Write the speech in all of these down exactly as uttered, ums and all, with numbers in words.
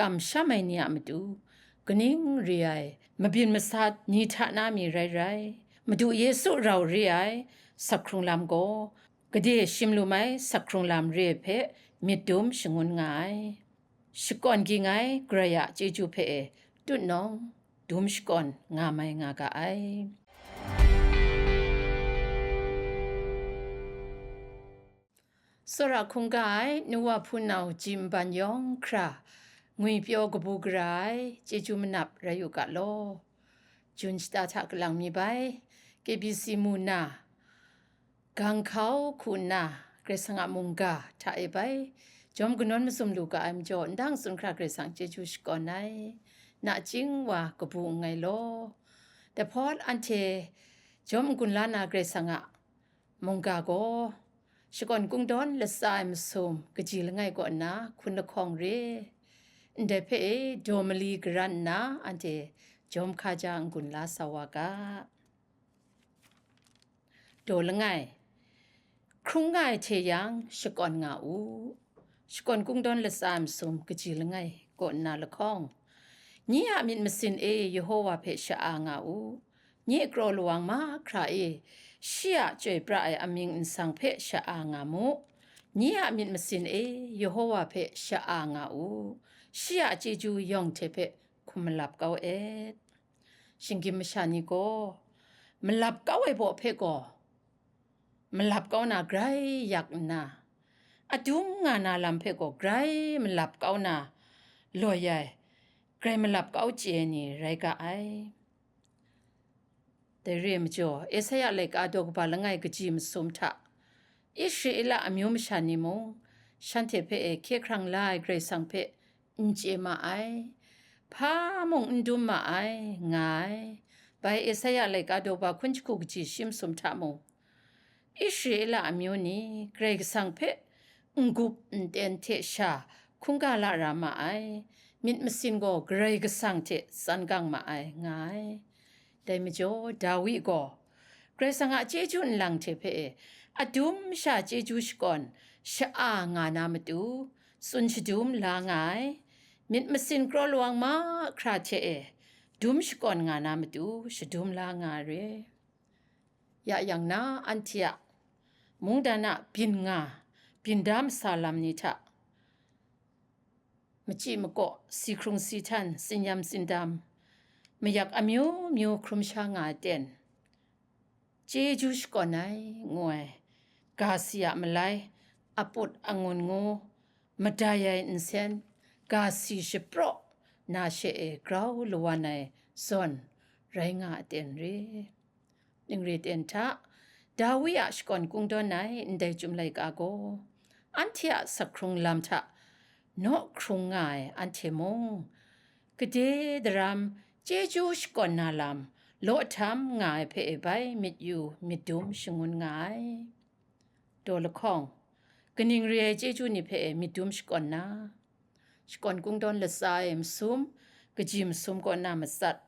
kamsham ai ni a matu, kaning re ai mabyin masat ni hta na mi rai rai, Madu Yesu rau re ai sakhkrung lam gaw, gade shim lu mai sakhkrung lam re hpe myit dum shangun nga ai. Shakawn ging ai Karai a chyeju hpe e tutnawng dum shakawn nga mai nga ga ai. Tsawra hkungga ai nu wa hpunau ji nban yawng hkra, ngwipyaw kabu gara ai chyeju manap rai u ga law. Jun shata hta kalang mi bai, K B C mu na, gang hkau hku nna, Karai Kasang a mungga hta e bai, jawm kanawn mazum lu ga ai majaw, ndang tsun hkra Karai Kasang chyeju shakawn ai, nachying wa kabu nngai law. Dahpawt anhte jawm n-gun la na Karai Kasang a mungga gaw, shakawn kungdawn latsa ai masum kaji langai kaw nna hkun lahkawng re, ndai hpe e daw mali garan nna anhte jawm hkaja n-gun la sa wa ga. Daw langai, hkrung nga ai hte yang shakawn nga u. Shakawn kungdawn latsa ai masum kaji langai kaw nna lahkawng, nye a myit masin e Yehowa hpe sha-a nga u. Nye kraw lawang mahkra e shi a chyoi pra ai amying nsang hpe sha-a nga mu. Nye a myit masin e Yehowa hpe sha-a nga u. Shi a chyeju yawng hte hpe hkum malap kau et. Shinggyim masha ni gaw, malap kau ai baw hpe gaw, malap kau na grai yak nna, adum nga na lam hpe gaw grai malap kau na loi ai, grai malap kau chye ai ni rai ga ai. Dai re ai majaw, Esaia laika daw kaba langai kaji masum hta, Israela amyu masha ni mung, shanhte hpe e hkye hkrang la ai Karai Kasang hpe n chye ma ai, hpa mung n dum ma ai, nga ai. Bai Esaia laika daw ba hkun jahku kaji shi masum hta mung, Israela amyu ni Karai Kasang hpe n-gup n-ten hte sha hkungga lara ma ai, myit masin gaw Karai Kasang hte tsan gang ma ai, nga ai. Dai majaw, Dawi gaw, Karai Kasang a chyeju nlang hte hpe e, adum sha chyeju shakawn sha-a nga na matu, tsun shadum la nga ai, myit masin kraw lawang mahkra hte e, dum shakawn nga na matu, shadum la nga ai re. Ya yang na, anhte a mungdan a byin nga, byin da masa lam ni hta, machyi makaw, si hkrung si htan, tsinyam tsindam, mayak amyu myu hkrum sha nga ai ten, chyeju shakawn ai, ngu ai, ga si a malai, aput angun ngu, madai ai nsen, ga si shapraw na she e grau lawan ai zawn rai nga ai ten re. Ningre ten hta, Dawi a shakawn kungdawn ai ndai Chyum laika gaw, anhte a sakhkrung lam hta naw hkrung nga ai anhte mung, gade daram chyeju shakawn na lam law htam nga ai hpe e bai myit yu myit dum shangun nga ai. Daw lahkawng, kaning re ai chyeju ni hpe e myit dum shakawn na, shakawn kungdawn latsa ai masum, kaji masum kaw na matsat.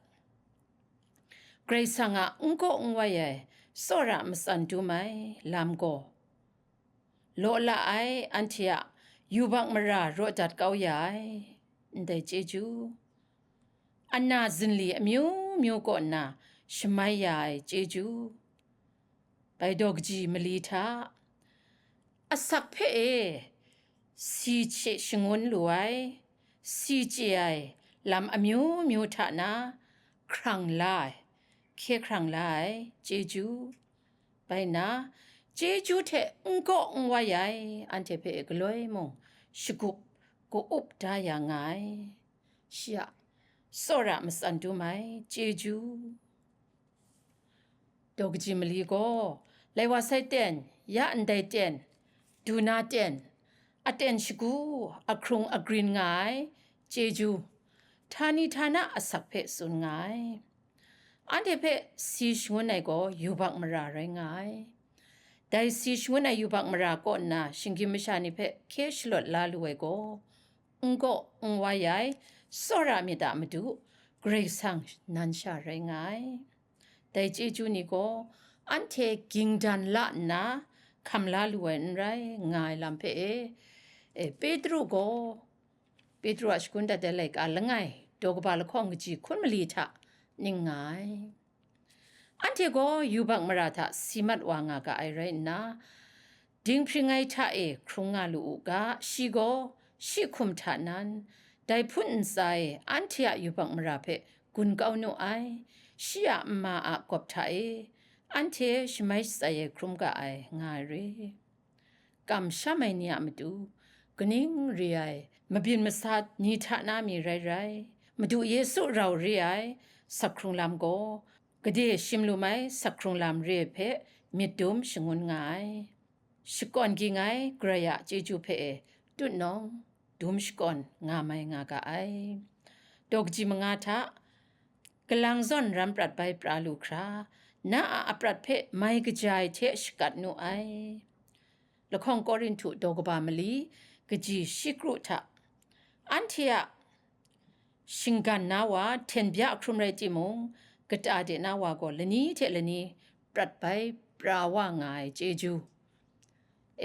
Karai Kasang a n gaw n wai ai, tsawra matsan dum ai lam gaw, law la ai anhte a yubak mara raw dat kau ya ai, ndai chyeju, ana zinli amyu myu kaw nna shamai ya ai chyeju, bai daw kaji mali hta, asak hpe e si hte shangun lu ai, si chye ai lam amyu myu hta na hkrang la ai, hkye hkrang la ai chyeju, bai na, chyeju hte n gaw n wai ai anhte hpe galoi mung shagup ka-up da ya nga ai. Shi a tsawra matsan dum ai chyeju. Daw kaji mali gaw, lai wa sai ten, ya ndai ten, du na ten, aten shagu, ahkrung agrin nga ai chyeju, htani htana asak hpe tsun nga ai. Anhte hpe si shangun ai gaw yubak mara rai nga ai. Dai si shangun ai yubak mara kaw nna shinggyim masha ni hpe hkye shalawt la lu ai gaw, n gaw n wai ai, tsawra myit a Madu, Karai Kasang nan sha rai nga ai. Dai chyeju ni gaw, anhte ging dan la nna hkam la lu ai n rai, nga ai lam hpe e, e, Petru gaw, Petru a shagun dat ai laika langai, daw kaba lahkawng kaji hkun mali hta ning nga ai. Anhte gaw yubak mara hta si mat wa nga ga ai rai nna, dinghpring ai hta e hkrung nga lu u ga, shi gaw shi hkum hta nan, dai hpun ntsa e anhte a yubak mara hpe gun kau nu ai, shi a nma a gawp hta e anhte shamai shatsai ai hkrum ga ai, nga ai re. Kamsham ai ni a matu, kaning re ai, mabyin masat ni hta na mi rai rai, Madu Yesu rau re ai, sakhkrung lam gaw, gade shim lu mai sakhkrung lam re hpe myit dum shangun nga ai. Shakawn ging ai Karai a chyeju hpe e tutnawng dum shakawn nga mai nga ga ai. Daw kaji manga hta, galang zawn ram prat bai pra lu hkra, na a aprat hpe mai kaja ai hte shakat nu ai. Lahkawng Korinhtu daw kaba mali, kaji shi kru hta, anhte a shinggan na wa hten bya hkrum rai timung, kata de na wa gaw lani hte lani prat bai pra wa nga ai chyeju.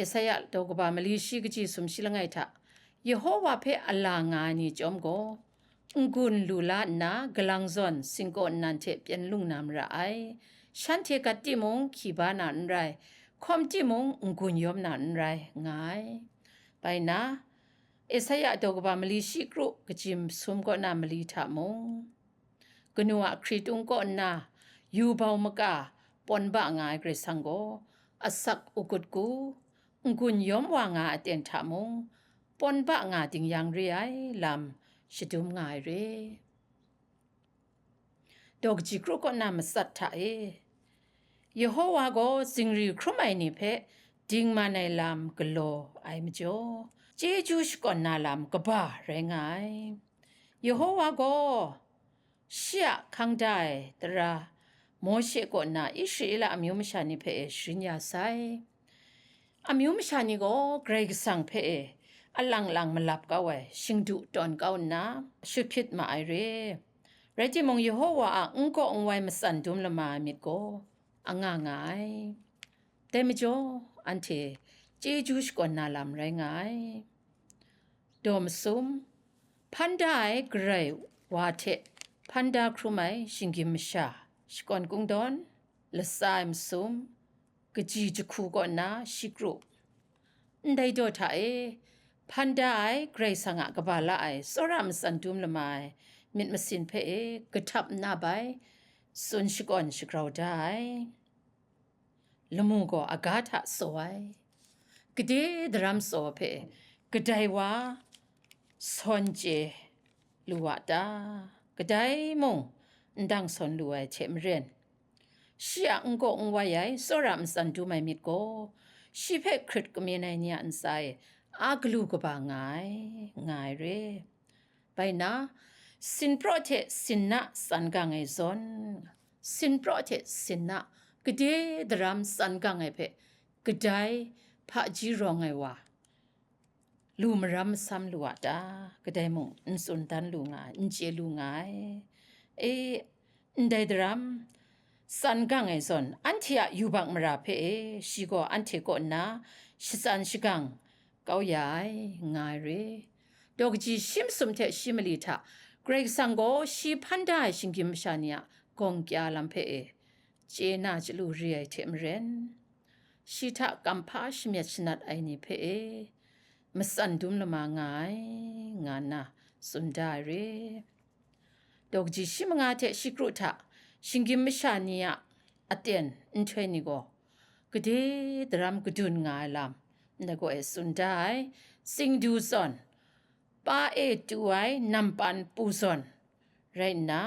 Esaia daw kaba mali shi kaji sumshi langai hta, Yehowa hpe a la nga ai ni chyawm gaw, n-gun lu la nna galang zawn singkaw nnan hte pyen lung na mara ai. Shanhte gat timung, hkyi ba na n rai, hkawm timung, n-gun yawm na n rai, nga ai. Bai nna, Esaia daw kaba mali shi kru kaji sum kaw na mali hta mung, kanu a hkritung kaw nna yu bau maka pawn ba nga ai Karai Kasang gaw, asak ukut ku, n-gun yawm wa nga aten hta mung, pawn ba nga ding yang re ai lam shadum nga ai re. Daw kaji kru kaw na matsat hta e, Yehowa gaw zingri hkrum ai ni hpe dingman ai lam galaw ai majaw, chyeju shakawn na lam kaba rai nga ai. Yehowa gaw shi a hkang da ai tara Mawshe kaw nna Israela amyu masha ni hpe e sharin ya sai. Amyu masha ni gaw Karai Kasang hpe e alang lang malap kau ai shingdu tawn kau nna, shut hpyit ma ai re. Rai timung, Yehowa a n kaw n wai matsan dum lama ai myit gaw anga nga ai. Dai majaw, anhte chyeju shakawn na lam rai nga ai. Daw masum, hpan da ai Karai wa hte hpan da hkrum ai shinggyim masha, shakawn kungdawn, latsa ai masum, kaji jahku kaw nna shi kru. Ndai daw hta e, hpan da ai Karai Kasang a kaba la ai tsawra matsan dum lama ai myit masin hpe e kahtap nna bai, tsun shakawn shagrau da ai. Lamu gaw aga hta tsaw ai. Gade daram tsaw hpe kadai wa sawn chye lu wa ta? Kadai mung ndang sawn lu ai hte maren, shi a n kaw n wai ai tsawra matsan dum ai myit gaw, shi hpe hkrit kamyen ai ni a ntsa e a galu kaba nga ai, nga ai re. Bai nna, sinpraw hte sinna tsan gang ai zawn, sinpraw hte sinna gade daram tsan gang ai hpe kadai hpaji rawng ai wa, lu maram masam lu a ta? Kadai mung n tsun dan lu nga ai, n chye lu nga ai. E, ndai daram tsan gang ai zawn, anhte a yubak mara hpe e, shi gaw anhte kaw nna shatsan shagang kau ya ai, nga ai re. Daw kaji shi masum hte shi mali hta, Karai Kasang gaw shi hpan da ai shinggyim masha ni a gawng kya lam hpe e, chye na chyalu re ai hte maren, shi hta kamhpa shamyet shanat ai ni hpe e, matsan dum lama nga ai, nga nna tsun da ai re. Daw kaji shi manga hte shi kru hta shinggyim masha ni a aten nhtoi ni gaw, gade daram gadun nga ai lam ndai gaw e tsun da ai. Tsingdu zawn, pa e tu ai nampan pu zawn rai nna,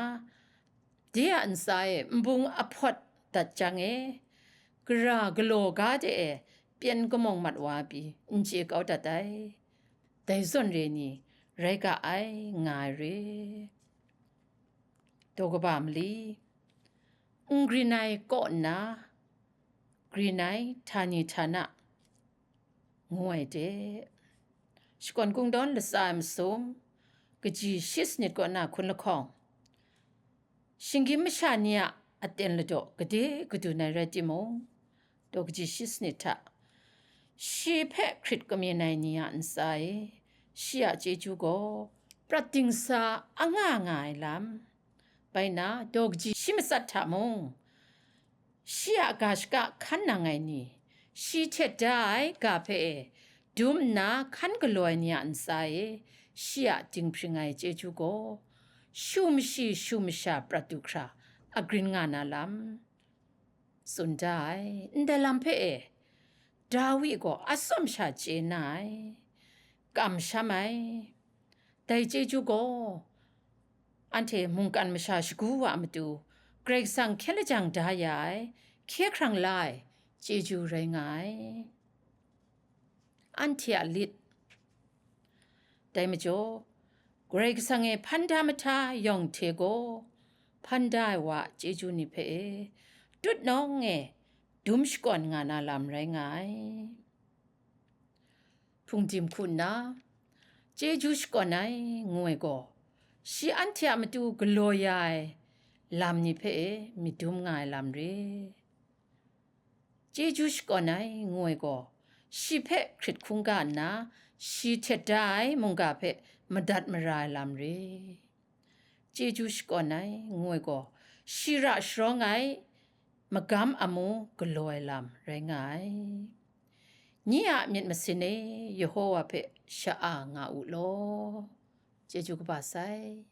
de a ntsa e nbung ahpawt dat jang e, gara galaw ga de e pyen kamawng mat wa pyi n chye kau dat ai. Dai zawn re ni rai ga ai, nga ai re. Daw kaba mali, n grin ai kaw nna grin ai htani htana ngu ai de. Shakawn kungdawn latsa ai masum, kaji shi sanit kaw na hkun lahkawng, shinggyim masha ni a aten ladaw gade gadun ai rai timung, daw kaji shi sanit hta, shi hpe hkrit kamyen ai ni a ntsa e, shi a chyeju gaw prat dingsa anga nga ai lam, bai na daw kaji shi matsat hta mung, shi a ga shaka hkan nang ai ni, shi htet da ai ga hpe e dum nna hkan galaw ai ni a ntsa e shi a dinghpring ai chyeju gaw, shu mashi shu masha prat du hkra a grin nga na lam tsun da ai. Ndai lam hpe e Dawi gaw a tsawm sha chye na ai, kamsham ai. Dai chyeju gaw anhte mungkan masha shagu wa a matu Karai Kasang hkyen lajang da ya ai, hkye hkrang la ai chyeju rai nga ai. Anhte a lit. Dai majaw, Karai Kasang e hpan da mahta yawng hte gaw, hpan da ai wa a chyeju ni hpe e tut nawng e dum shakawn nga na lam rai nga ai. Hpungdim hku nna, chyeju shakawn ai ngu ai gaw, shi anhte a matu galaw ya ai lam ni hpe e myit dum nga ai lam re. Chyeju shakawn ai ngu ai gaw, shi hpe hkrit hkungga nna, shi htet da ai mungga hpe madat mara ai lam re. Chyeju shakawn ai ngu ai gaw, shi ra sharawng ai magam amu galaw ai lam rai nga ai. Nye a myit masin e, Yehowa hpe sha-a nga u law. Chyeju kaba sai.